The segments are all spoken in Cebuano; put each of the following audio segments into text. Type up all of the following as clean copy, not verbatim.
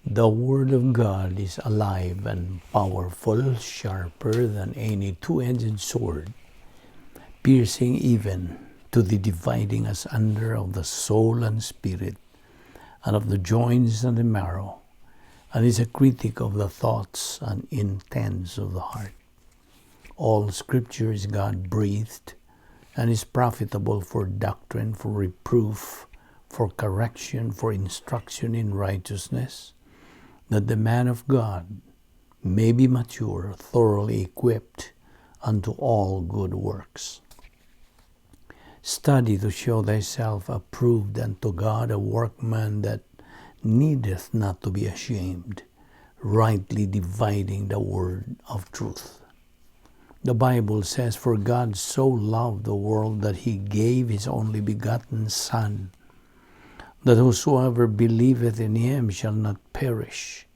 The Word of God is alive and powerful, sharper than any two-edged sword, piercing even to the dividing asunder of the soul and spirit, and of the joints and the marrow, and is a critic of the thoughts and intents of the heart. All Scripture is God-breathed and is profitable for doctrine, for reproof, for correction, for instruction in righteousness, that the man of God may be mature, thoroughly equipped unto all good works. Study to show thyself approved unto God, a workman that needeth not to be ashamed, rightly dividing the word of truth. The Bible says, "For God so loved the world that he gave his only begotten Son, that whosoever believeth in him shall not perish,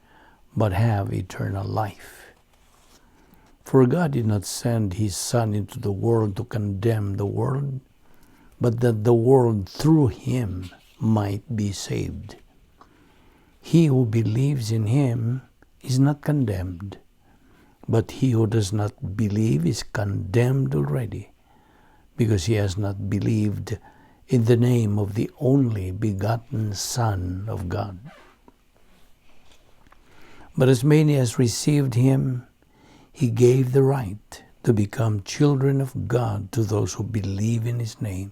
but have eternal life." For God did not send his Son into the world to condemn the world, but that the world through him might be saved. He who believes in him is not condemned, but he who does not believe is condemned already, because he has not believed in the name of the only begotten Son of God. But as many as received him, he gave the right to become children of God, to those who believe in his name.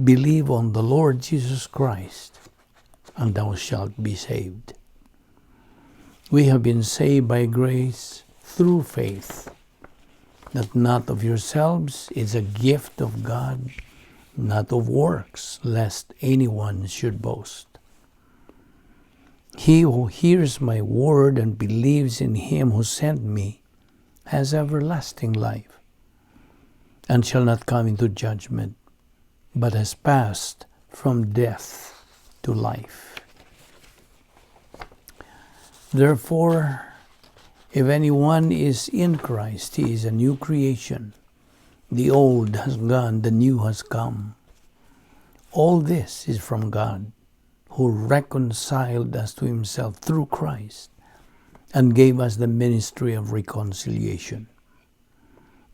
Believe on the Lord Jesus Christ, and thou shalt be saved. We have been saved by grace through faith, that not of yourselves, is a gift of God, not of works, lest anyone should boast. He who hears my word and believes in him who sent me has everlasting life, and shall not come into judgment, but has passed from death to life. Therefore, if anyone is in Christ, he is a new creation. The old has gone, the new has come. All this is from God, who reconciled us to himself through Christ and gave us the ministry of reconciliation.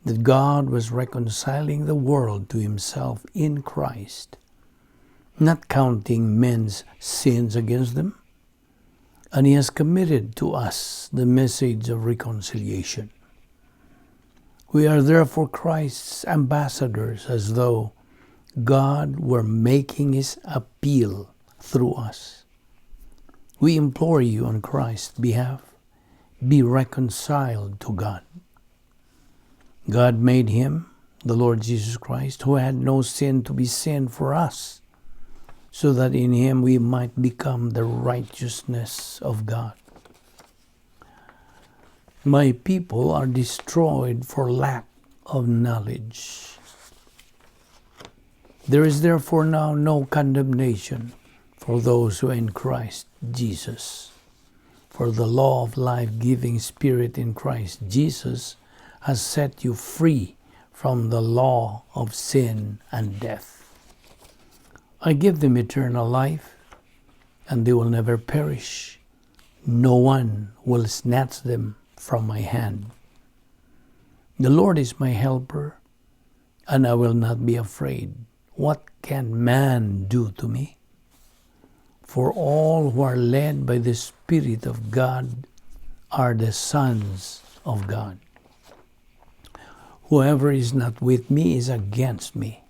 That God was reconciling the world to himself in Christ, not counting men's sins against them. And he has committed to us the message of reconciliation. We are therefore Christ's ambassadors, as though God were making his appeal through us. We implore you on Christ's behalf, be reconciled to God. God made him, the Lord Jesus Christ, who had no sin, to be sin for us, so that in him we might become the righteousness of God. My people are destroyed for lack of knowledge. There is therefore now no condemnation for those who are in Christ Jesus. For the law of life-giving Spirit in Christ Jesus has set you free from the law of sin and death. I give them eternal life, and they will never perish. No one will snatch them from my hand. The Lord is my helper, and I will not be afraid. What can man do to me? For all who are led by the Spirit of God are the sons of God. Whoever is not with me is against me,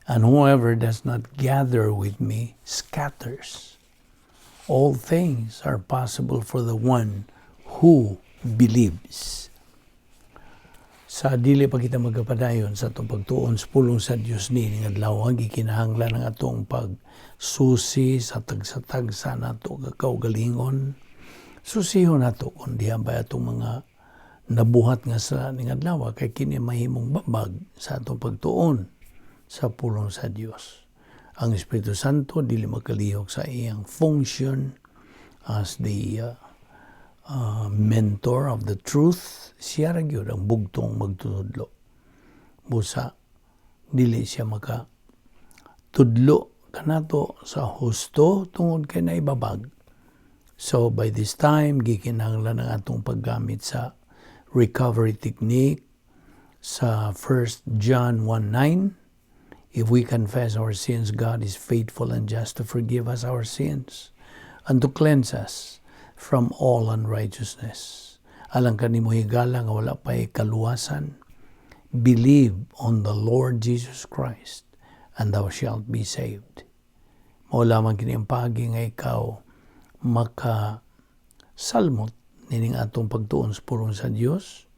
and whoever does not gather with me scatters. All things are possible for the one who believes. Sa dili pa kita magkapadayon sa atong pagtuon sa pulong sa Dios niining adlaw, gikinahanglan ang atong pagsusi sa tagsa-tagsa nato kaugalingon. Susihon nato kung diha ba atong mga nabuhat nga sala ning adlaw, kay kini mahimong babag sa atong pagtuon sa pulong sa Dios. Ang Espiritu Santo dili makalihok sa iyang function as the mentor of the truth. Siya ra gyud ang bugtong magtutudlo. Busa dili siya maka tudlo kanato sa husto tungod kay naibabag So by this time, gikinahanglan ang atong paggamit sa recovery technique sa 1 John 1:9. "If we confess our sins, God is faithful and just to forgive us our sins and to cleanse us from all unrighteousness." Alang kanimo, higala, nga wala pa'y kaluwasan, believe on the Lord Jesus Christ and thou shalt be saved. Mao lamang kini ang paagi nga ikaw maka salmot nining atong pagtuon sa pulong sa Dios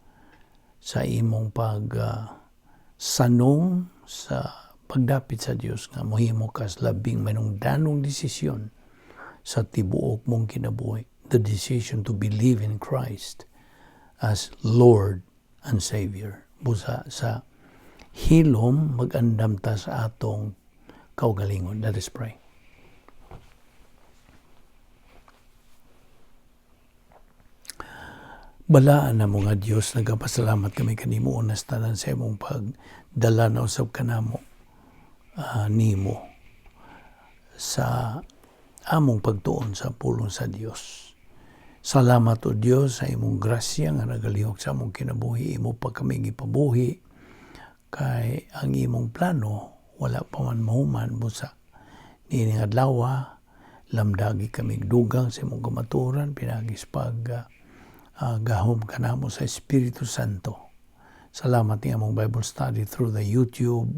sa imong pag sanong sa pagdapit sa Dios nga mohimo kas labing manungdanong desisyon sa tibuok mong kinabuhi, the decision to believe in Christ as Lord and Savior. Busa sa hilom, magandam ta sa atong kaugalingon. Let us pray. Balaan na mo nga Diyos, nagapasalamat kami kanimo unas tanan sa imong pagdala na usab kanamo nimo sa among pagtuon sa pulong sa Dios. Salamat, O Dios, sa imong grasya nga nagalihok sa among kinabuhi, imo pa kami gipabuhi kay ang imong plano wala pa man mahuman. Busa niining adlaw, lamdagi kami dugang sa imong kamatuoran pinaagi sa pag gahom kanamo sa Espiritu Santo. Salamat ni among Bible study through the YouTube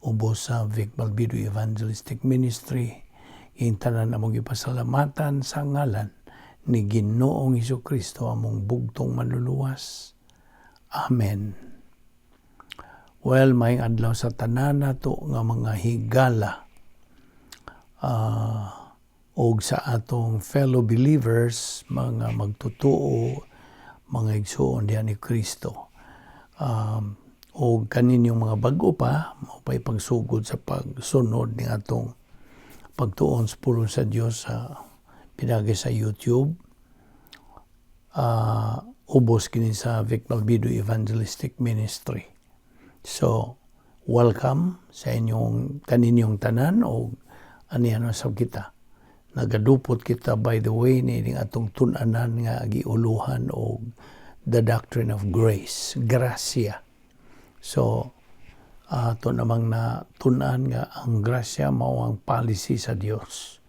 ubos sa Vic Balbido Evangelistic Ministry. Ing tanan among ipasalamatan sa ngalan ni Ginoong Hesus Kristo, among bugtong manluluwas. Amen. Well, may adlaw sa tanan nato nga mga higala og sa atong fellow believers, mga magtutuo, mga igsuon diha ni Kristo. Og kaninyong mga bag-o pa, mao pa'y pagsugod sa pagsunod ni atong pagtuon sa pulong sa Dios sa pinaagi sa YouTube. Ubos kini sa Vic Balbido Evangelistic Ministry. So, welcome sa inyong kaninyong tanan o anihan sab kita. Nagadupot kita, by the way, ni atong tun-anan nga giuluhan og the doctrine of grace, gracia. So, ato namang na tun-an nga ang grasya mao ang policy sa Dios.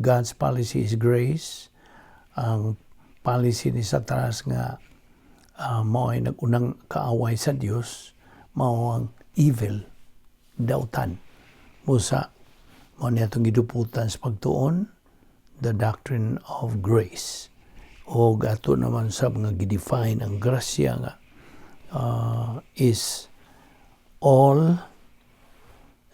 God's policy is grace. Ang policy ni Satanas nga mao ay nagunang kaaway sa Dios, mao ang evil, dautan. Busa mao niya itong giduputan sa pagtuon, the doctrine of grace. O ato naman sa mga gidefine ang grasya nga is all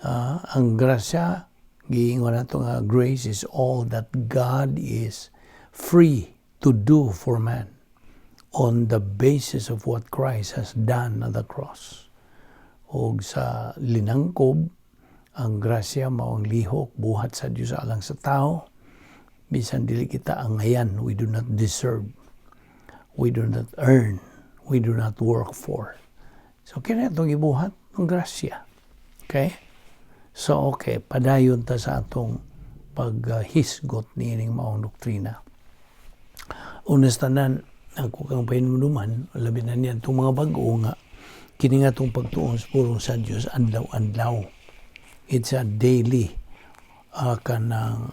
ang grasya, giingon nato nga grace is all that God is free to do for man on the basis of what Christ has done on the cross. Og sa linangkob, ang grasya mao ang lihok buhat sa Dios alang sa tao bisan dili kita angayan. We do not deserve, we do not earn, we do not work for. So kini atong gibuhat ng grasya. Okay? So okay, padayon ta sa atong paghisgot niining maong doktrina. Unas tanan, ako kang pahinumduman, labi na niya itong mga bag-o, nga kini nga itong pagtuon sa pulong sa Dios adlaw-adlaw. It's a daily kanang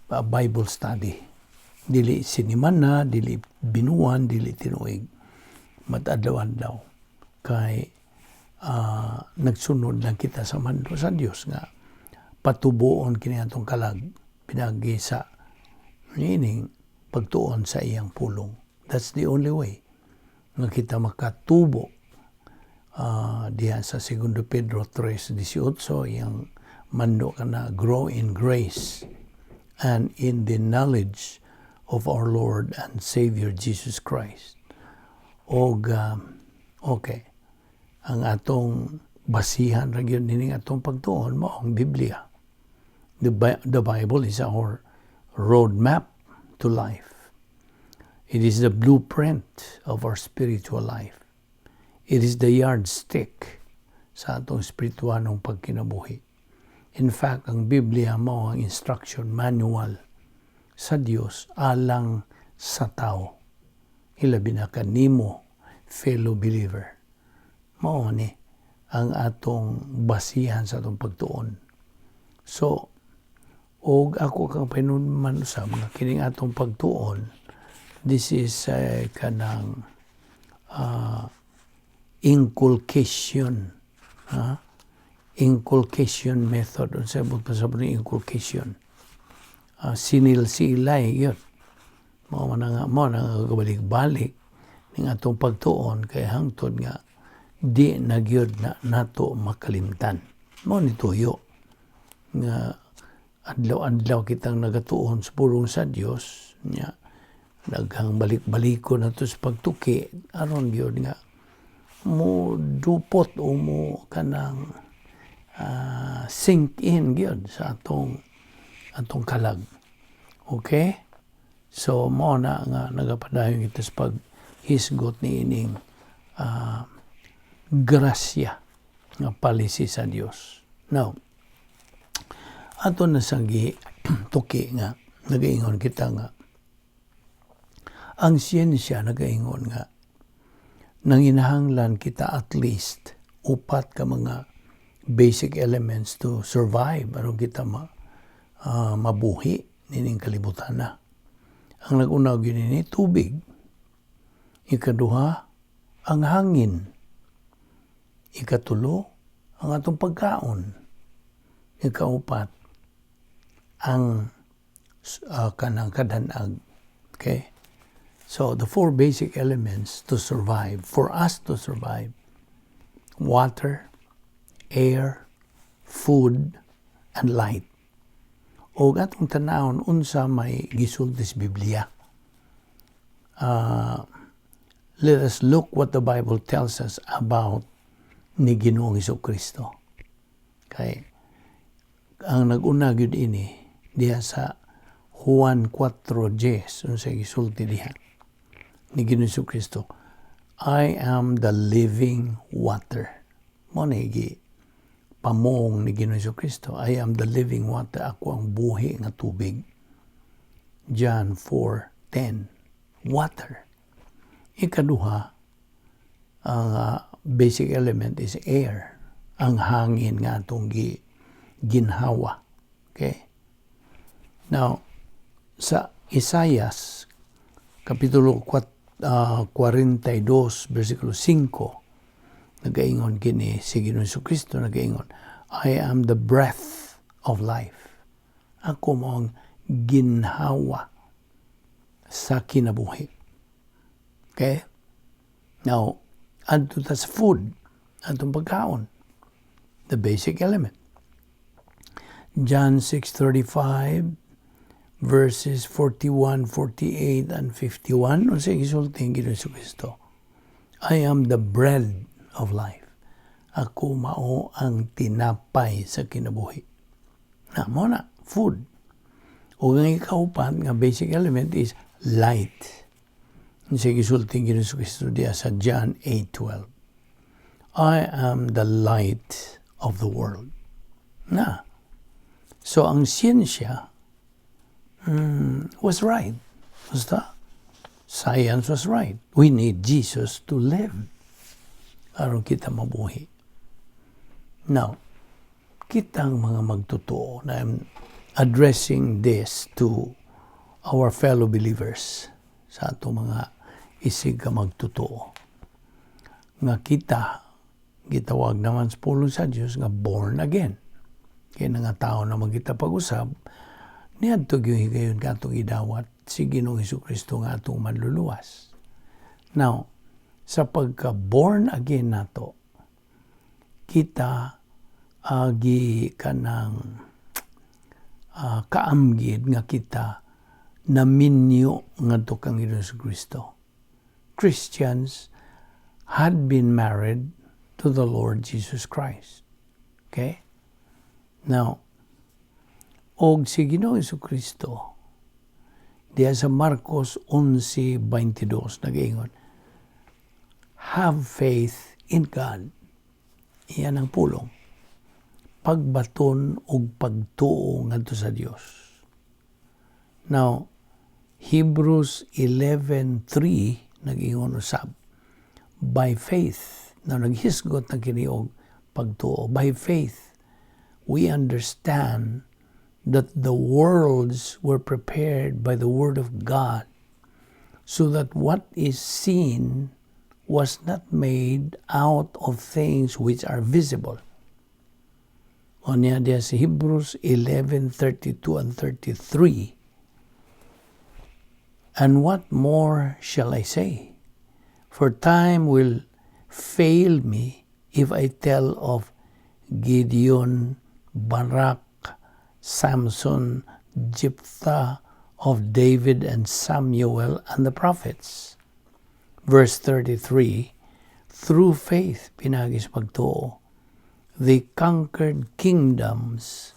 Bible study. Dili sinimana, dili binuan, dili tinuig. Matadlaw-adlaw. Kay nagsunod lang kita sa mando sa Dios nga patubuon kini atong kalag pinaagi sa niining pagtuon sa iyang pulong. That's the only way nga kita makatubo diha sa 2 Pedro 3:18, iyang mando ka na grow in grace and in the knowledge of our Lord and Savior Jesus Christ. Og okay, ang atong basihan ra gyud nining atong pagtuon mao ang Biblia. The Bible is our roadmap to life. It is the blueprint of our spiritual life. It is the yardstick sa atong spiritualong pagkinabuhi. In fact, ang Biblia mao ang instruction manual sa Dios alang sa tao. Hilabi na kanimo, fellow believer. Mao ni ang atong basihan sa atong pagtuon. So, og ako kang pahinumduman usab nga kining atong pagtuon, this is kanang inculcation, ha? Inculcation method. Unsa buot pasabot ni inculcation? Sinil-silay yun. Mao na nga kabalik-balik ning atong pagtuon kay hangtod nga di na gyud na nato makalimtan. Mao ni tuyo nga adlaw-adlaw kitang nagatuon sa pulong sa Dios nya daghang balik-balikon nato sa pagtuki aron gyud nga mo dupot o mo kanang sink in gyud sa atong kalag. Okay? So mao na nga nagapadayon kita sa paghisgot ni ining grasya nga policy sa Dios. Now, ato na sang tuki nga nagaingon kita nga ang siyensya nagaingon nga nanginahanglan kita at least upat ka mga basic elements to survive aron kita mabuhi nining kalibutan na. Ang nag-una gyud ni tubig. Ikaduha, ang hangin. Ikatulo, ang atong pagkaon. Ikaupat, ang kanang kadanag. Okay? So, the four basic elements to survive, for us to survive: water, air, food, and light. O atong tanawon unsa may gisulti sa Biblia. Let us look what the Bible tells us about ni Ginoong Kristo. Kay ang nag-una gyud ini diha sa Juan 4:10, unsa gisulti diha ni Ginoong Kristo? "I am the living water." Mao ni gi pamong ni Ginoong Kristo. "I am the living water." Ako ang buhi nga tubig. John 4:10. Water. Ikaduha, ang basic element is air. Ang hangin nga atong ginhawa. Okay? Now, sa Isaias, Kapitulo 4, 42, versikulo 5, nagaingon kini si Ginoong Kristo, nagaingon, "I am the breath of life." Ako mao ang ginhawa sa kinabuhi. Okay? Now, adto ta sa food, atong pagkaon, the basic element. John 6:35 verses 41, 48, and 51. Unsa gisulti ang Ginoong Kristo? "I am the bread of life." Ako mao ang tinapay sa kinabuhi. Na, mao na, food. O ang ikaupat nga basic element is light. Unsa gisulti ang Ginoong Kristo diya sa John 8:12? "I am the light of the world." Na. So ang siyensya was right. Basta, science was right. We need Jesus to live aron kita mabuhi. Now, kitang mga magtotoo na I'm addressing this to our fellow believers sa atong mga isig ka magtotoo nga kita gitawag naman sa pulong sa Dios nga born again. Kaya nga tao naman kita pag-usab, niadto gyud higayon ka atong idawat si Ginoong Kristo nga atong manluluwas. Now, sa pagka born again nato, kita agi kanang kaamgid nga kita naminyo ngadto kang Ginoong Kristo. Christians had been married to the Lord Jesus Christ. Okay? Now, og si Ginoong Kristo diya sa Marcos 11:22 nag-ingon, "Have faith in God." Iyan ang pulong. Pagbaton og pagtuo ngadto sa Dios. Now, Hebrews 11:3 nag-ingon usab, by faith, na naghisgot na kini og pagtuo. By faith, we understand that the worlds were prepared by the word of God, so that what is seen was not made out of things which are visible. Unya diya sa Hebrews 11:32 and 33, "And what more shall I say? For time will fail me if I tell of Gideon, Barak, Samson, Jephthah, of David and Samuel and the prophets." Verse 33, "Through faith," pinaagi sa pagtuo, "they conquered kingdoms,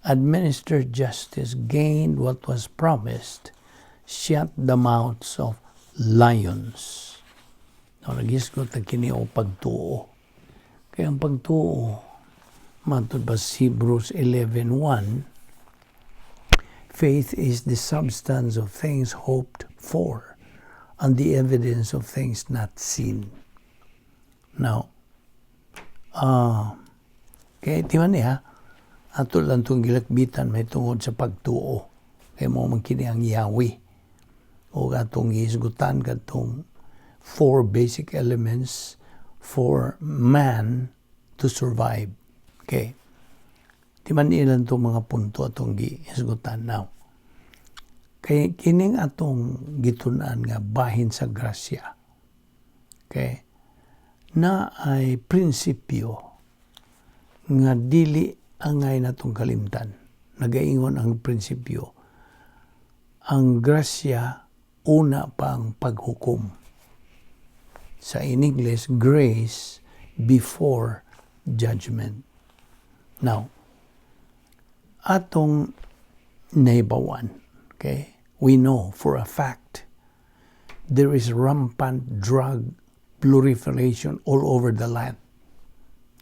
administered justice, gained what was promised, shut the mouths of lions." Now, naghisgot na kini og pagtuo. Kaya ang pagtuo, matod pa sa Hebrews 11:1, faith is the substance of things hoped for and the evidence of things not seen. Now, kaya ti man niya, ato lang itong gilakbitan may tungod sa pagtuo. Kaya mao man kini ang Yahweh. O atong gihisgutan katong four basic elements for man to survive. Okay. Di man ilan itong mga punto atong gihisgutan now. Kay kining atong gitun-an nga bahin sa grasya. Okay. Na ay prinsipyo nga dili angay natong kalimtan. Nagaingon ang prinsipyo, ang grasya una pa ang paghukom. Sa in English, grace before judgment. Now, atong nahibawan, okay? We know for a fact there is rampant drug proliferation all over the land.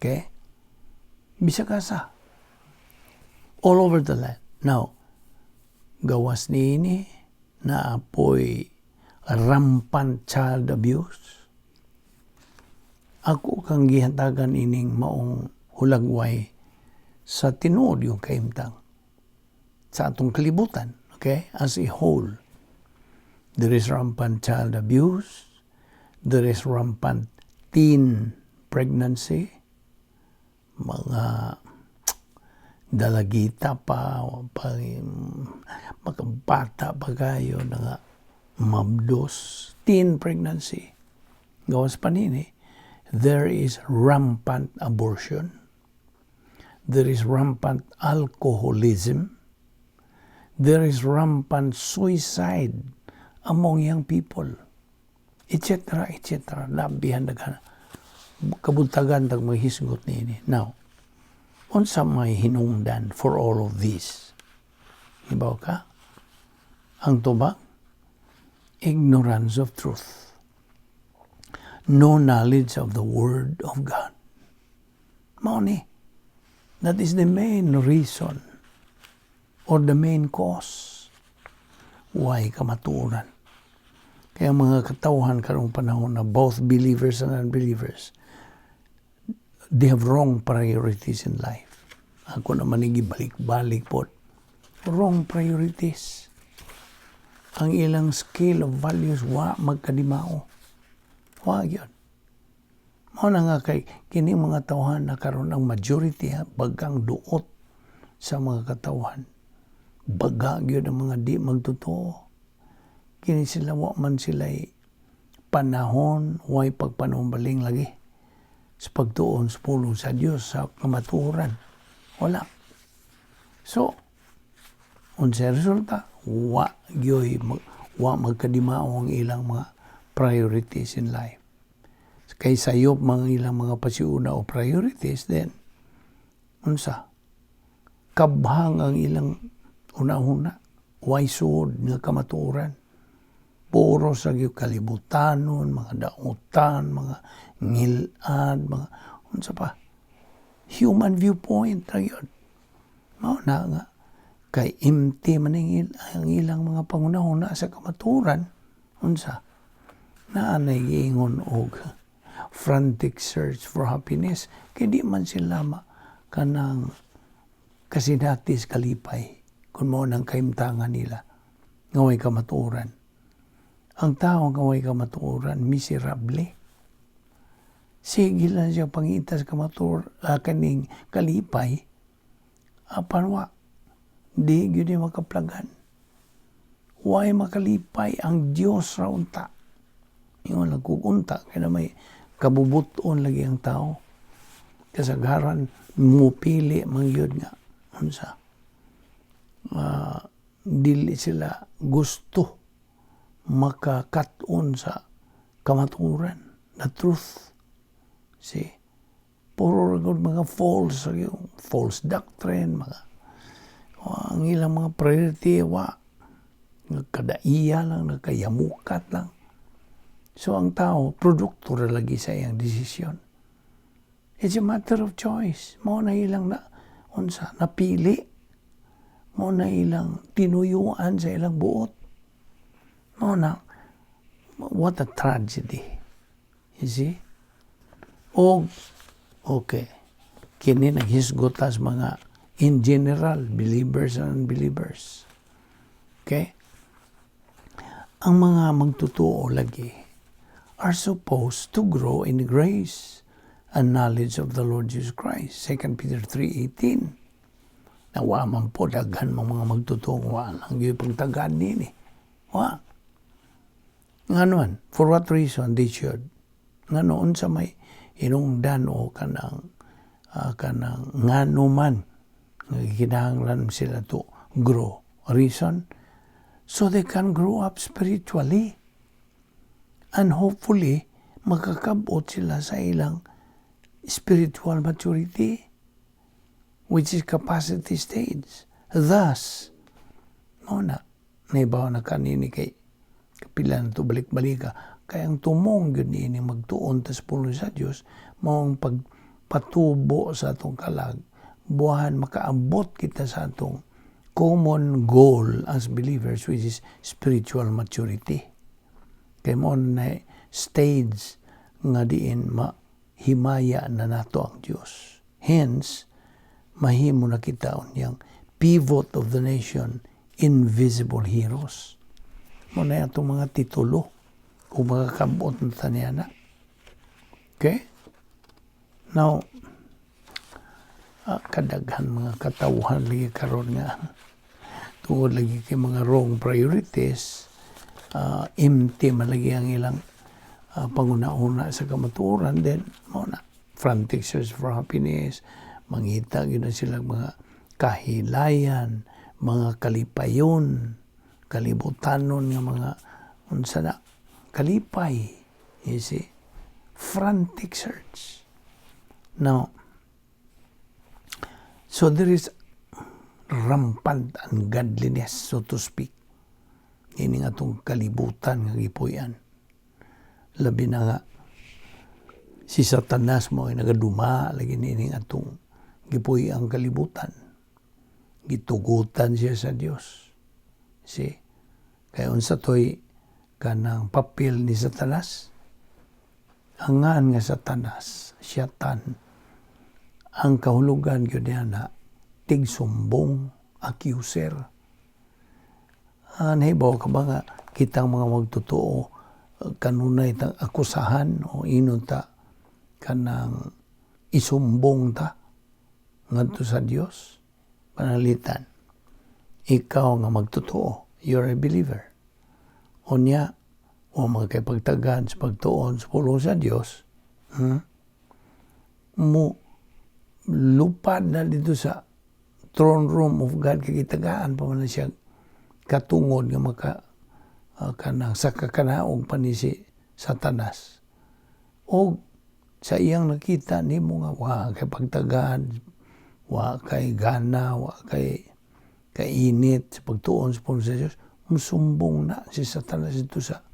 Okay? Bisag asa. All over the land. Now, gawas niini naa poy rampant child abuse. Ako kang gihatagan ining maong hulagway sa tinuod yung kahimtang sa atong kalibutan, okay, as a whole. There is rampant child abuse, there is rampant teen pregnancy, mga dalagita pa, pa mga bata pa kayo na nga mabdos, teen pregnancy. Gawas pa nini, there is rampant abortion, there is rampant alcoholism, there is rampant suicide among young people, etc., etc. Labihan na kabuntagan tag maghisgot niini. Now, unsa may hinungdan for all of this? Hibaw ka? Ang tubag? Ignorance of truth. No knowledge of the Word of God. Mao ni. That is the main reason or the main cause why kamatuoran. Kaya mga katawhan karong panahon na both believers and unbelievers, they have wrong priorities in life. Ako naman balik-balik po. Wrong priorities. Ang ilang scale of values wa magkadimao. Wa gyud. Mao na nga kay kini mga tawhan na karon ang majority ha, bagang duot sa mga katawhan. Baga gyud ang mga di magtotoo. Kini sila wa man sila panahon, way pagpanumbaling lagi sa pagtuon sa pulong sa Dios sa kamatuoran. Wala. So, unsa resulta? Wa gyoy wa magkadimao ang ilang mga priorities in life. Kay sayop mga ilang mga pasiuna o priorities, then unsa? Kabhang ang ilang una-una. Way suod nga kamatuoran. Puro sa gyud kalibutanon, mga dautan, mga ngilad, mga unsa pa. Human viewpoint ra gyud. Mao na nga Kay empty man ang ilang mga panghunahuna sa kamaturan. Unsa? Naa nay giingon og frantic search for happiness. Kay di man sila ma kanang kasinati sa kalipay kung mao nang kahimtangan nila nga way kamatuoran. Ang tao nga way kamatuoran, miserable. Sige lang siya pangita sa kaning kalipay, apan wa. Di gyud ni makaplagan. Way makalipay, ang Dios ra unta. Ingon lang kog unta kay na may kabubuton lagi ang tao. Kasagaran mupili man gyud nga unsa. Dili sila gusto makakat-on sa kamatuoran, the truth. See? Puro ra gud mga false, yung false doctrine, mga ang ilang mga priority wa nagkadaiya lang, nagkayamukat lang. So ang tao, produkto ra lagi sa iyang desisyon. It's a matter of choice. Mao na ilang na unsa napili. Mao na ilang tinuyuan sa ilang buot. Mao na, what a tragedy. You see? O okay. Kini naghisgot tas mga in general, believers and unbelievers. Okay? Ang mga magtotoo lagi are supposed to grow in grace and knowledge of the Lord Jesus Christ. 2 Peter 3:18. Na wa man po daghan mga magtotoo, wa lang gyud pagtagad nini. Wa. Ngano, for what reason they should? Ngano, unsa may hinungdan o kanang ngano man nga kinahanglan sila to grow? Reason? So they can grow up spiritually. And hopefully, makakabot sila sa ilang spiritual maturity, which is capacity stage. Thus, mao na, naibaw na kanini kay kapila na to balik-balika, kay ang tumong gyud niini magtuon ta sa pulong sa Dios, mao ang pagpatubo sa atong kalag, buhahan makaabot kita sa atong common goal as believers, which is spiritual maturity. Kay mao na stage nga diin mahimaya na nato ang Dios. Hence, mahimo na kita unyang pivot of the nation, invisible heroes. Mao na atong mga titulo kung makakabot na ta niya na. Okay? Now, kadaghan mga katawhan lagi karon nga tungod lagi kay mga wrong priorities, empty man lagi ang ilang panguna-una sa kamatuoran, then mao na frantic search for happiness, mangita gyud na sila mga kahilayan, mga kalipayon, kalibutanon nga mga unsa na kalipay, you see? Frantic search. Now, so there is rampant ungodliness, so to speak, ini nga atong kalibutan nga gipuy-an. Labi na nga si Satanas mo ay nagaduma lagi niini atong gipuy-ang kalibutan. Gitugutan siya sa Dios. See? Kaya unsa toy kanang papel ni Satanas? Ang ngan nga Satanas, Syatan, ang kahulugan gyud niya na tigsumbong, accuser. Nahibaw ka ba nga kitang mga magtotoo kanunay tang akusahan o inon ta kanang isumbong ta ngadto sa Dios? Panalitan, ikaw nga magtotoo, you're a believer. Unya, wa man kay pagtagad sa pagtuon sa pulong sa Dios, Mo lupad na dito sa throne room of God kay gitagaan pa man na siya katungod nga maka kanang sa kakanaog pa ni si Satanas. O sa iyang nakita nimo nga wa kay pagtagad, wa kay gana, wa kay kainit sa pagtuon sa pulong sa Dios, musumbong na si Satanas dito sa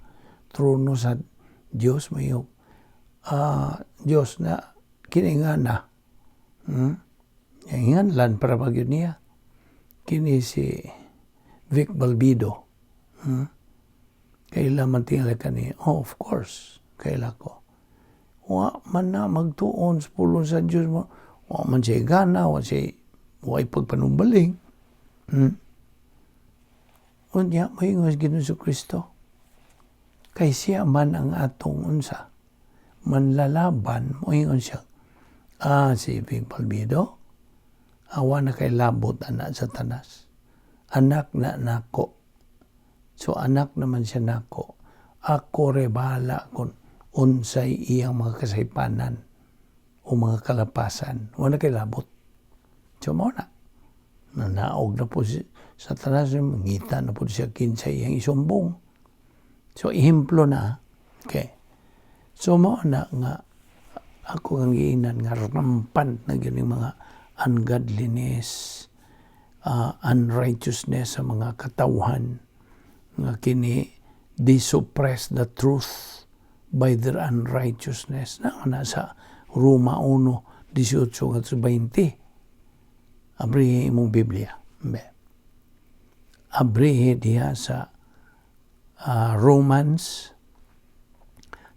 trono sa Dios, mayo Dios na kini nga na. Inganlan para ba gyud niya. Kini si Vic Balbido. Kaila man tingali kani? Oh, of course. Kaila ko. Wa man na magtuon sa pulong sa Diyos mo. Wa man siya gana, wa siya wa pagpanumbaling. Unya, moingon Ginoo sa Kristo. Kay siya man ang atong unsa. Manlalaban, moingon siya. Ah, si Vic Balbido, awa na kay labot ana Satanas. Anak na nako. So anak naman siya nako. Ako re bahala kung unsay iyang mga kasaypanan o mga kalapasan. Wala kay labot. So mao na. Nanaog na po si Satanas, ngita na po siya kinsay iyang isumbong. So ehemplo na. Okay. So mao na nga ako ang giingnan nga rampant na gyud mga ungodliness, unrighteousness sa mga katawhan nga kini they suppress the truth by their unrighteousness na na sa Roma 1, 18 ngadto 20. Abrihi imong Biblia. Be. Abrihi diha sa Romans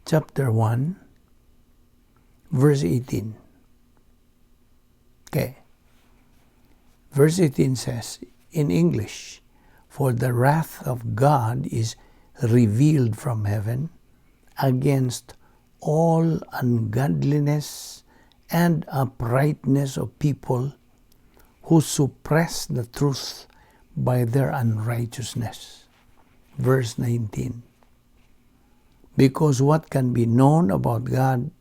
chapter 1 verse 18. Okay. Verse 18 says in English, "For the wrath of God is revealed from heaven against all ungodliness and uprightness of people who suppress the truth by their unrighteousness." Verse 19. "Because what can be known about God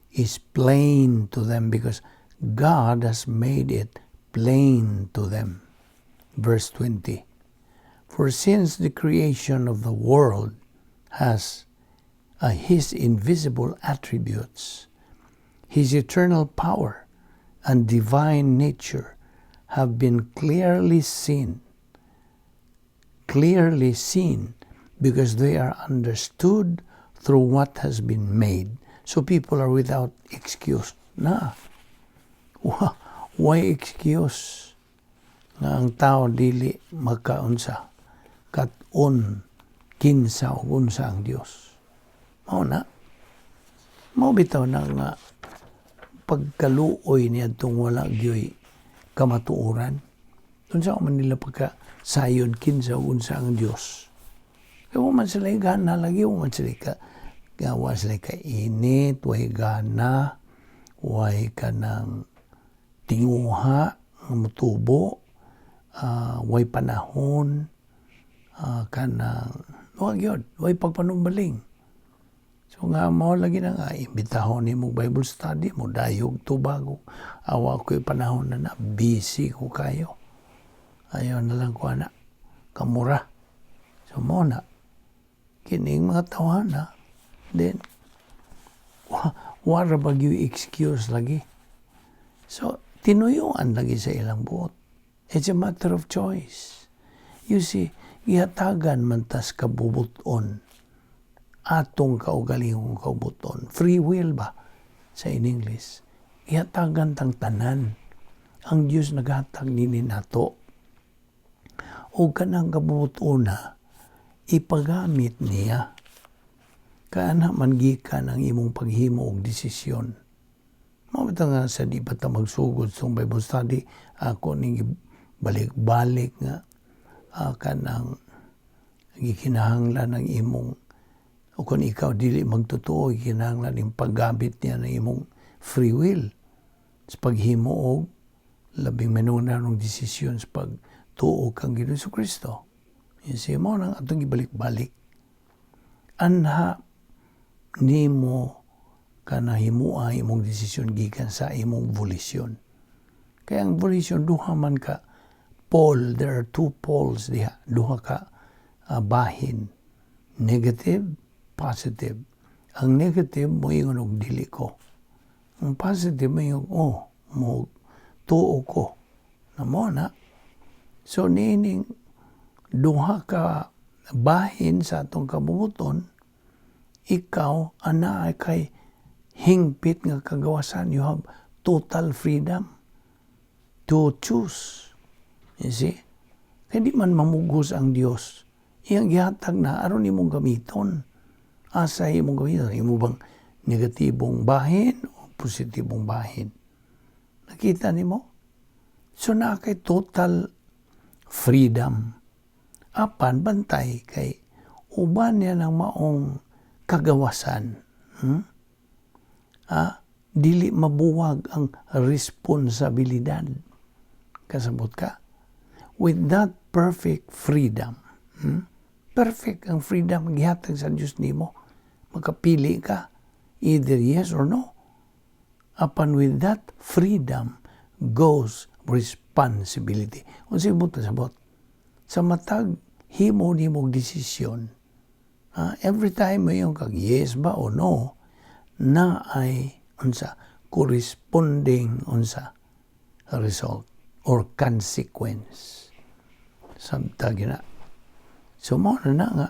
is plain to them because God has made it plain to them." Verse 20. "For since the creation of the world has his invisible attributes, his eternal power and divine nature have been clearly seen because they are understood through what has been made. So people are without excuse." Na. Why excuse? Nga ang tao dili makaunsa kat-on kinsa o unsa ang Dios. Mao na. Mao bitaw na nga pagkaluoy niadtong wala gyoy kamatuoran. Unsa man nila pagka sayon kinsa o unsa ang Dios? Kaya wa man sila gana lagi, wa man sila ka wa sila ka init, way gana, way kanang tinguha nga motubo, way panahon, kanang wa gyud, way pagpanumbaling. So nga mao lagi na nga imbitahon nimo Bible study mo dayog tubag, awa ko'y panahon na na busy ko kayo. Ayaw na lang ko ana kamura. So mo na kining mga tawhana then wara ba gyud excuse lagi. So tinuyuan lagi sa ilang buot. It's a matter of choice. You see, gihatagan man tas kabubuton atong kaugalingong kabubuton. Free will ba sa in English? Gihatagan tang tanan. Ang Dios naghatag nini nato. O kanang kabubutona, ipagamit niya. Kaana man gikan ang imong paghimo og desisyon. Mao bitaw nga sa di pa ta magsugod sa Bible study, ako ning balik-balik nga kanang gikinahanglan ang imong o kung ikaw dili magtotoo, gikinahanglan ning paggamit niya ng imong free will sa paghimo og labing menuna ng desisyon sa pagtuo kang Ginoong Kristo. You see, mo nang atong ibalik-balik. Anha nimo kana himua imong desisyon gikan sa imong volition. Kaya ang volition duha man ka pole, there are two poles diha, duha ka bahin. Negative, positive. Ang negative moingon og dili ko. Ang positive moingon, oh, mo tuo ko. Na mo na. So niining duha ka bahin sa atong kabubuton, ikaw ana ay kay hingpit nga kagawasan. You have total freedom to choose. You see? Kay di man mamugos ang Dios. Iyang gihatag na aron imong gamiton. Asa imong gamiton? Imo bang negatibong bahin o positibong bahin? Nakita nimo? So naa kay total freedom. Apan bantay kay uban niya ng maong kagawasan. Ah, dili mabuwag ang responsibilidad. Kasabot ka? With that perfect freedom, Perfect ang freedom gihatag sa Dios nimo. Makapili ka, either yes or no. Apan with that freedom goes responsibility. Unsay buot pasabot? Sa matag himo nimo desisyon, every time moingon kag yes ba o no, naay unsa corresponding unsa result or consequence. Samtang na. So mao na na nga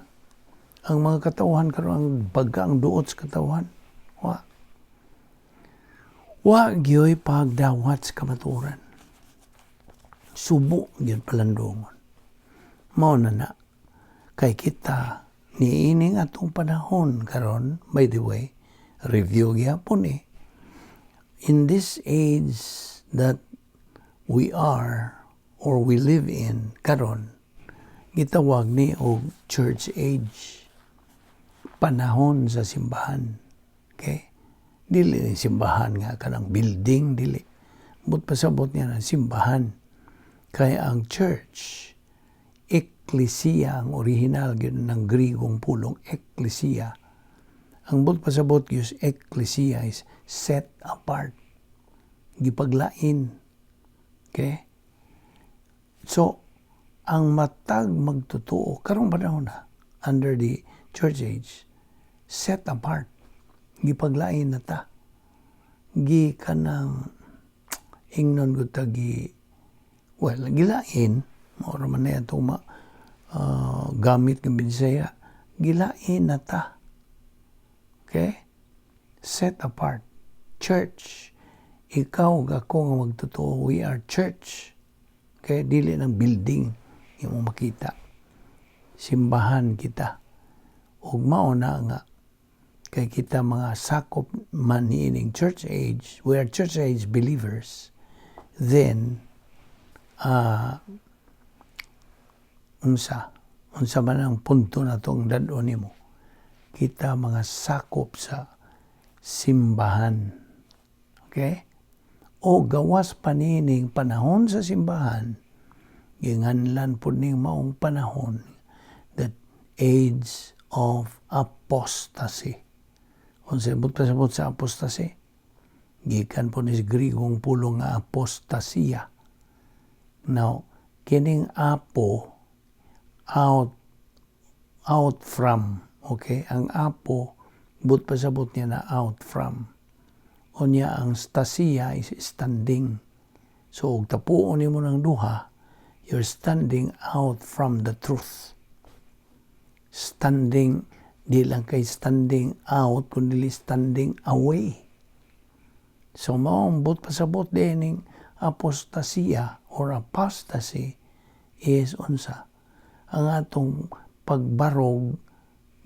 ang mga katawhan karon, ang baga, ang duot sa katawhan. Wa. Wa gyoy pagdawat sa kamatuoran. Subo gyud palandungon. Mao na na kay kita niining atong panahon karon. By the way, review gyapon eh. In this age that we are or we live in karon, gitawag ni og church age, panahon sa simbahan. Okay, dili ni simbahan nga kanang building, dili. But pasabot niya ng simbahan kay ang church, ekklesia ang original gyud ng Grigong pulong, ekklesia. Ang but pasabot gyud ekklesia is set apart, gipaglain. Okay, so ang matag magtotoo karong panahon na under the church age, set apart, gipaglain na ta, gi kanang ingnon gud ta gi, well, gilain mao ra man na atong gamit ng Binsaya, gilain na ta. Okay, set apart, church. Ikaw ug ako nga magtotoo, we are church. Okay, dili ng building imo makita, simbahan kita. Ug mao na nga kay kita mga sakop man niining church age, we are church age believers. Then unsa unsa man ang punto na tong dad-on nimo, kita mga sakop sa simbahan. Okay, o gawas pa niining panahon sa simbahan, ginganlan pud ning maong panahon the age of apostasy. Unsa but pasabot sa apostasy? Gikan po ni sa Grigong pulong nga apostasia. Now, kining apo, out, out from. Okay, ang apo, but pasabot niya na out from. Unya ang stasia is standing. So ug tapuon nimo ng duha, you're standing out from the truth. Standing, di lang kay standing out, kundi standing away. So mao ang but pasabot dining apostasia or apostasy is unsa? Ang atong pagbarog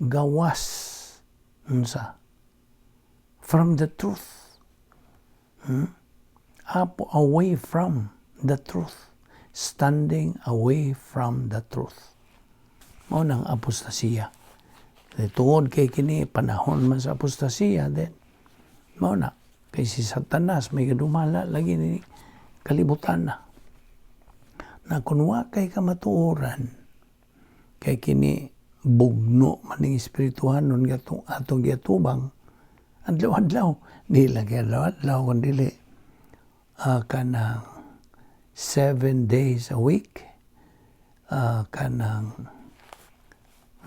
gawas unsa? From the truth. Up, away from the truth. Standing away from the truth. Mao nang apostasia. Tungod kay kini panahon man sa apostasia, then mao na kay si Satanas may gadumala lagi ni kalibutan na. Na kung wa kay kamatuoran, kay kini bugno man ning espirituhanon gatong atong giatubang adlaw-adlaw, di lang kay adlaw-adlaw kun dili kanang 7 days a week, kanang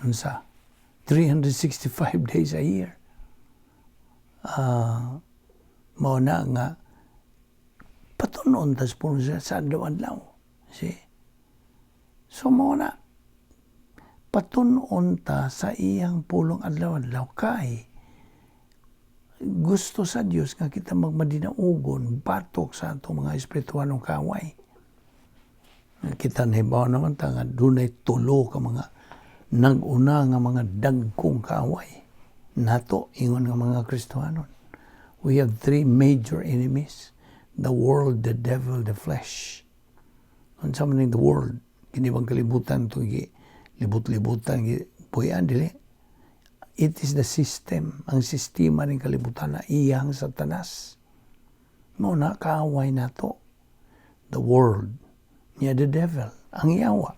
unsa, 365 days a year. Mao na nga patunon tas puno sa adlaw-adlaw. See? So mao na patun-on ta sa iyang pulong adlaw-adlaw kay gusto sa Dios nga kita magmadinaugon batok sa atong mga espiritualong kaway. Kita nahibaw naman ta nga dunay tulo ka mga nag-una nga mga dagkong kaaway nato ingon nga mga Kristohanon. We have three major enemies: the world, the devil, the flesh. Unsa man ning the world? Kini bang kalibutan to gi libot-libutan gi puy-an? Dili. It is the system, ang sistema ning kalibutan na iyang Satanas. Mao na kaaway nato. The world, niya the devil, ang yawa.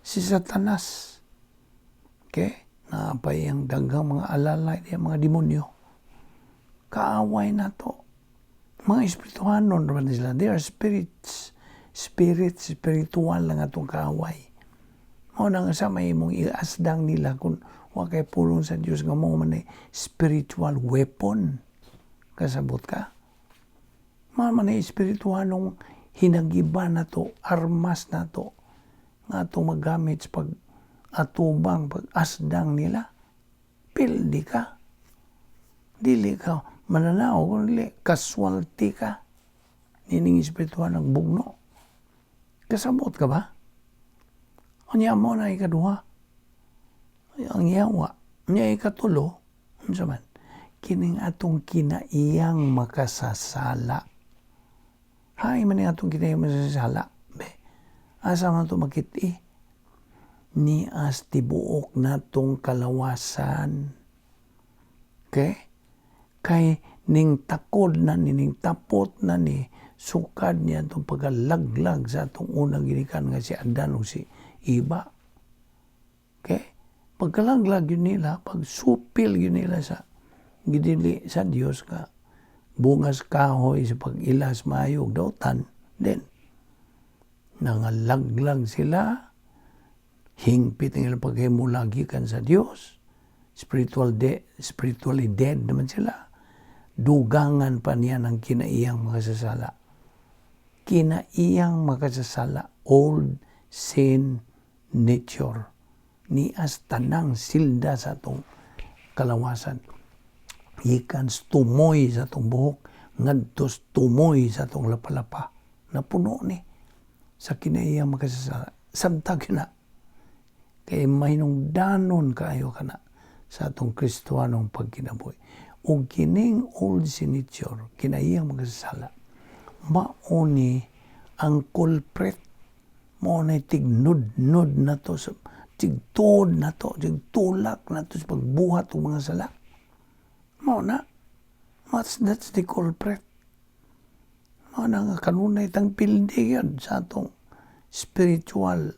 Si Satanas. Okay? Naapay ang daghang mga alalay, diya mga demonyo. Kaaway nato. Mga espirituhanon naman sila. They are spirits. Spirits, spiritual lang atong kaaway. Mao na nga sa may imong iasdang nila kung wa kay pulong sa Dios nga mao man ay spiritual weapon. Kasabot ka? Mao man ay espirituhanong hinagiban nato, armas nato nga atong magamit sa pag atubang, pag asdang nila. Pildi ka. Dili ka mananaw, kung dili, casualty ka. Nining espirituhan ng bugno. Kasabot ka ba? Unya mao na ikaduha. Ang yawa. Unya ikatulo, unsa man? Kining atong kinaiyang makasasala. Hay man ning atong kinaiyang makasasala. Be, asa man to makit-i? Nias tibuok natong kalawasan. Okay? Kay ning takod na ni, ning tapot na ni, sukad niya itong pagkalaglag sa atong unang ginikan nga si Adan o si Iba. Okay? Pagkalaglag yun nila, pagsupil yun nila sa gidili sa Dios nga bungas kahoy sa pag-ilas maayo ug dautan, then nangalaglag sila, hingpit ang ilang paghimulagi kan sa Dios, spiritually dead naman sila. Dugangan pa niya ng kinaiyang makasasala. Kinaiyang makasasala, old sin nature. Nias tanang silda sa atong kalawasan. Gikan sa tumoy sa atong buhok, ngadto sa tumoy sa atong lapalapa. Napuno ni sa kinaiyang makasasala. Samtag na. Kay mahinungdanon kaayo kana sa atong Kristohanong pagkinabuhi. Ug kining old sin nature, kinaiyang makasasala, mauni ang culprit, mao na tignudnod na to, sa tigtuod na to, tigtulak na to sa pagbuhat og mga sala. Mao na. That's the culprit. Mao na nga kanunay tang pildi yun sa atong spiritual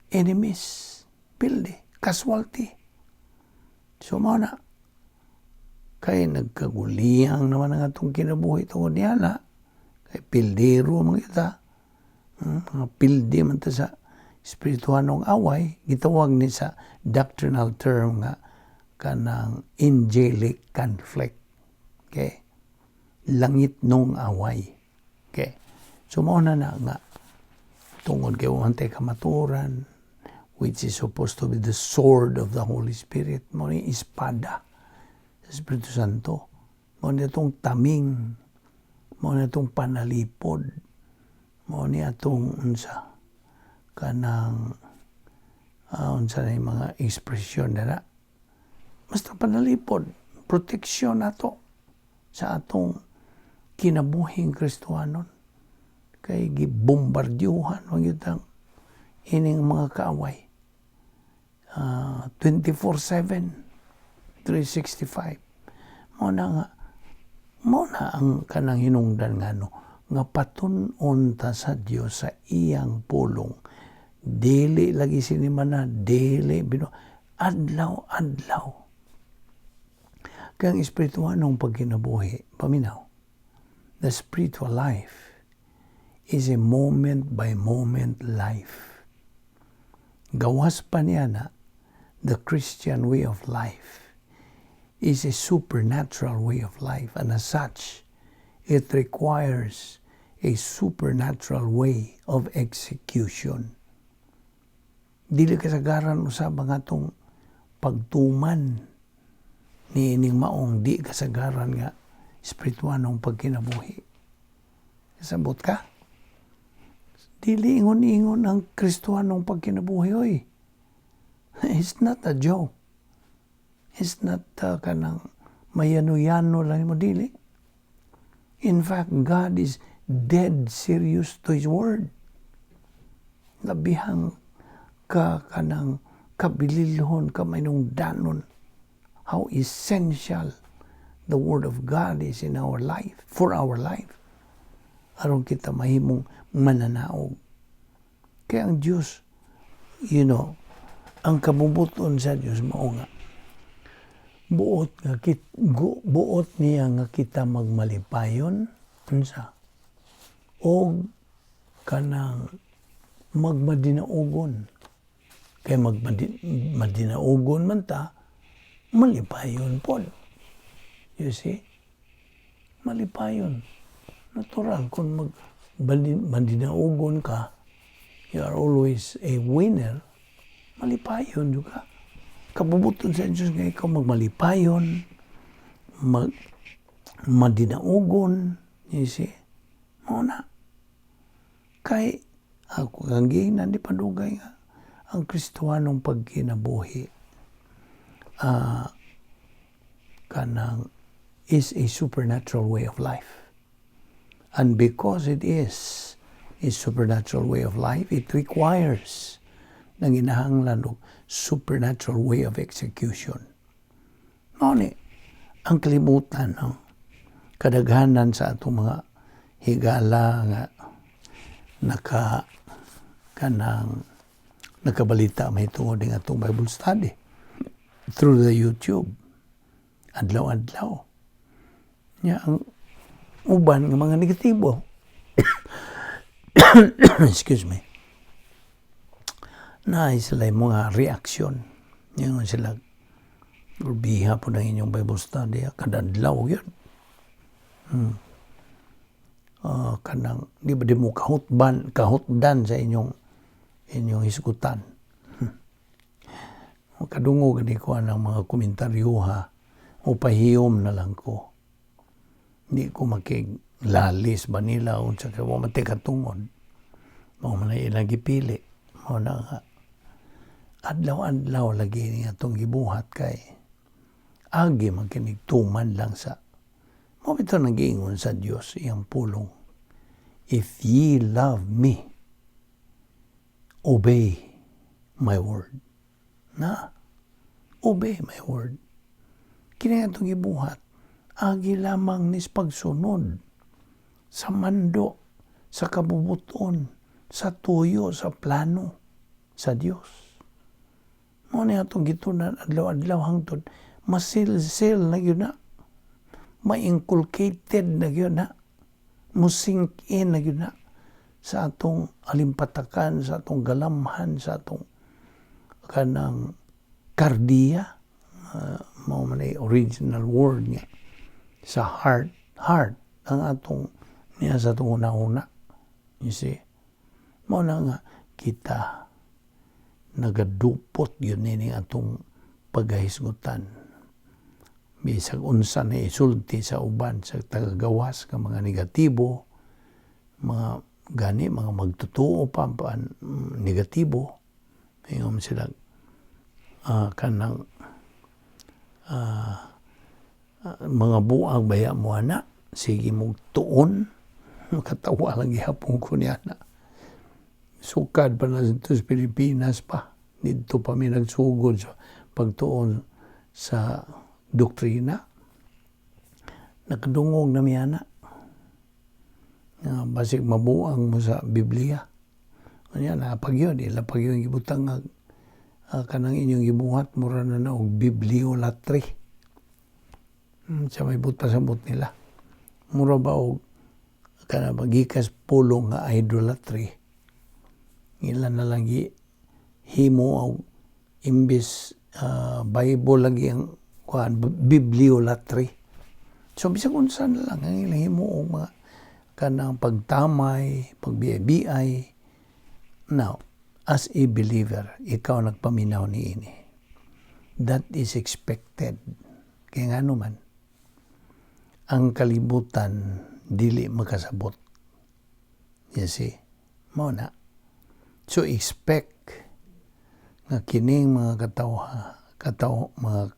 enemies. Pildi, casualty. So mao na. Kay nagkaguliyang naman ang atong kinabuhi tungod niya na. Kay pildero man kita. Mga pildi man ta sa espirituhanong away, gitawag ni sa doctrinal term nga kanang angelic conflict. Okay? Langit nung away. Okay? So mao na na nga tungod kay wa tay kamaturan, which is supposed to be the sword of the Holy Spirit, mao ni espada sa Espiritu Santo. Mao ni atong taming, mao ni atong panalipod, mao ni atong unsa kanang unsa na yung mga ekspresyon na, basta panalipod, proteksyon nato sa atong kinabuhing Kristohanon. Kay gibombardyuhan man gyud ang ining mga kaaway. 24/7, 365. Mao na nga mao na ang kanang hinungdan nga no, nga patun-on ta sa Dios sa iyang pulong. Dili lagi sinimana, dili bino adlaw-adlaw. Kaya ang espirituhanong pagkinabuhi, paminaw, the spiritual life is a moment by moment life. Gawas pa niya na, the Christian way of life is a supernatural way of life, and as such, it requires a supernatural way of execution. Dili kasagaran usab ang atong pagtuman ni ining maong di kasagaran nga espirituanong pagkinabuhi. Kasabot ka? Dili ingon-ingon ang Kristohanong pagkinabuhi, oy. It's not a joke. It's not kanang mayano-yano lang mo, dili. In fact, God is dead serious to His word. Labihang ka kanang kabililhon, kamahinungdanon, how essential the word of God is in our life, for our life. Aron kita mahimong mananaog. Kaya ang Diyos, ang kabubuton sa Diyos mao nga buot niya nga kita magmalipayon, unsa, og kanang magmadinaugon, kay magmadinaugon man ta, malipayon pod. You see, malipayon, natural. Kung mag madinaugon ka, you are always a winner, malipayon jud ka. Kabubuton sa Diyos nga ikaw magmalipayon, mag madinaugon, you see. Mao na. Kay ako kang giingnan, di pa dugay nga ang Kristohanong pagkinabuhi kanang is a supernatural way of life. And because it is a supernatural way of life, it requires, nanginahanglan og supernatural way of execution. Mao ni ang kalibutan, no? Kadaghanan sa atong mga higala nga naka kanang nakabalita mahitungod ning atong Bible study through the YouTube adlaw-adlaw nya, ang uban nga mga negatibo, excuse me, na sila mga reaksyon. Ingon sila, "Biha po ng inyong Bible study, kada adlaw yun. Kanang, di ba di mo kahutdan sa inyong hisgutan?" Kadungog gani ko ang mga komentaryo ha, o pahiyom na lang ko. Hindi ko makilalis ba nila unsa kay wa man katungod. Mao man ilang gipili. Mao na nga adlaw-adlaw lagi ni atong gibuhat kay agi man kinig tuman lang sa mao bitaw nagiingon sa Dios iyang pulong. "If ye love me, obey my word." Na, obey my word. Kini atong gibuhat, agi lamang nis pagsunod sa mando, sa kabubuton, sa tuyo, sa plano sa Dios. Mao ni atong gitunan adlaw-adlaw hangtod masilsil na gyud na, ma-inculcated na gyud na, mo-sink in na gyud na sa atong alimpatakan, sa atong galamhan, sa atong kanang kardiya, mao man ay original word nga sa heart, heart ang atong niya sa atong una-una. You see? Mao na nga kita nagadupot yun ini atong paghahisgutan. Bisag unsa na isulti sa uban sa tagagawas nga mga negatibo, mga gani mga magtutuo pa negatibo, ingon sila kanang mga buang baya mo ana, sige mo tuon. Makatawa lang gihapon ko niya na. Sukad pa na dito sa Pilipinas pa. Dito pa mi nagsugod sa pagtuon sa doktrina. Nakadungog na mi ana. Nga basig mabuang mo sa Biblia. Unya napag yun, ila pag yun gibutang nga kanang inyong gibuhat mura na na og bibliolatry. Sa may but pasabot nila. Mura ba og kana gikas pulong nga idolatry. Ila na lang gi himo og imbis Bible lagi ang kuan, bibliolatry. So bisag unsa na lang ang ilang himo og mga kanang pagtamay, pagbiay-biay. Now, as a believer, ikaw nagpaminaw niini. That is expected. Kaya nga naman, ang kalibutan dili makasabot. You see? Mao na. So expect nga kining mga katawha, kataw mga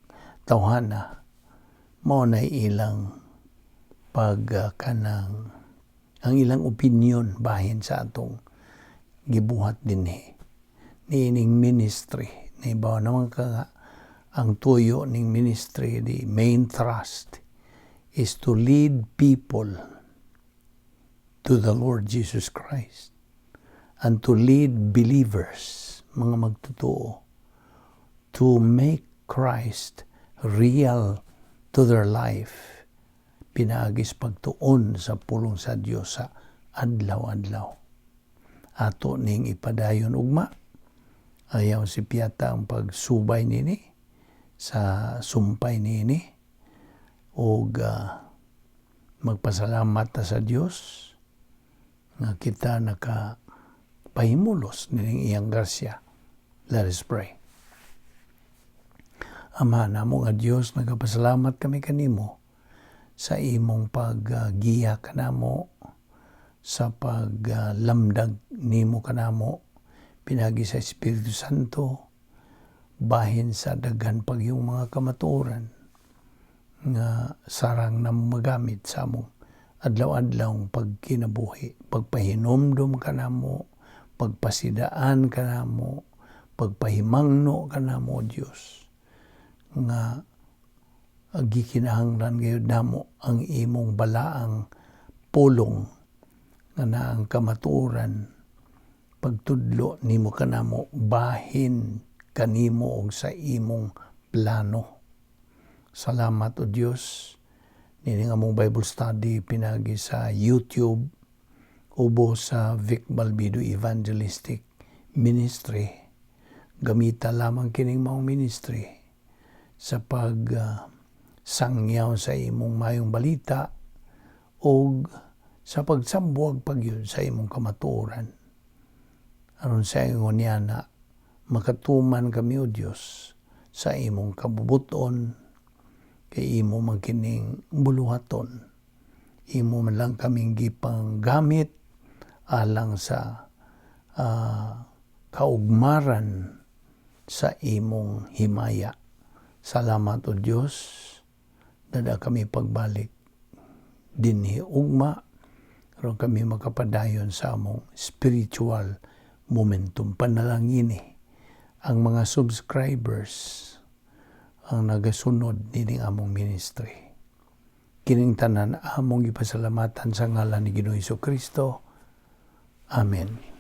tawhana, mao na ilang pag kanang ang ilang opinion bahin sa atong gibuhat dinhi niining ministry. Nahibaw naman ka nga ang tuyo ning ministry, the main thrust is to lead people to the Lord Jesus Christ and to lead believers, mga magtotoo, to make Christ real to their life pinaagi sa pagtuon sa pulong sa Dios sa adlaw-adlaw. Ato ning ipadayon ugma. Ayaw si piyata ang pagsubay nini sa sumpay nini og magpasalamat ta sa Dios nga kita naka pahimulos nining iyang grasya. Let us pray. Ama namo nga Dios, nagapasalamat kami kanimo sa imong paggiya kanamo, sa paglamdag nimo kanamo pinaagi sa Espiritu Santo bahin sa daghan pag yung mga kamatuoran nga sarang na magamit sa among adlaw-adlaw pagkinabuhi. Pagpahinomdom kanamo, pagpasidaan kanamo, pagpahimangno kanamo, Dios, nga gikinahanglan gayud namo ang imong balaang pulong nga naang kamatuoran, pagtudlo nimo kanamo bahin kanimo og sa imong plano. Salamat, O Dios, nining among Bible study pinaagi sa YouTube ubo sa Vic Balbido Evangelistic Ministry. Gamita lamang kining maong ministry sa pag sangyaw sa imong mayong balita og sa pagsambuag pagyud sa imong kamatuoran. Aron sa ingon niya na makatuman kami, O Dios, sa imong kabubuton, kay imo man kining buluhaton. Imo man lang kaming gipanggamit alang sa kaugmaran sa imong himaya. Salamat, O Dios. Dada kami pagbalik dinhi ugma aron kami makapadayon sa among spiritual momentum. Panalangini ang mga subscribers, ang nagasunod nining among ministry. Kining tanan among gipasalamatan sa ngalan ni Ginoong Kristo. Amen.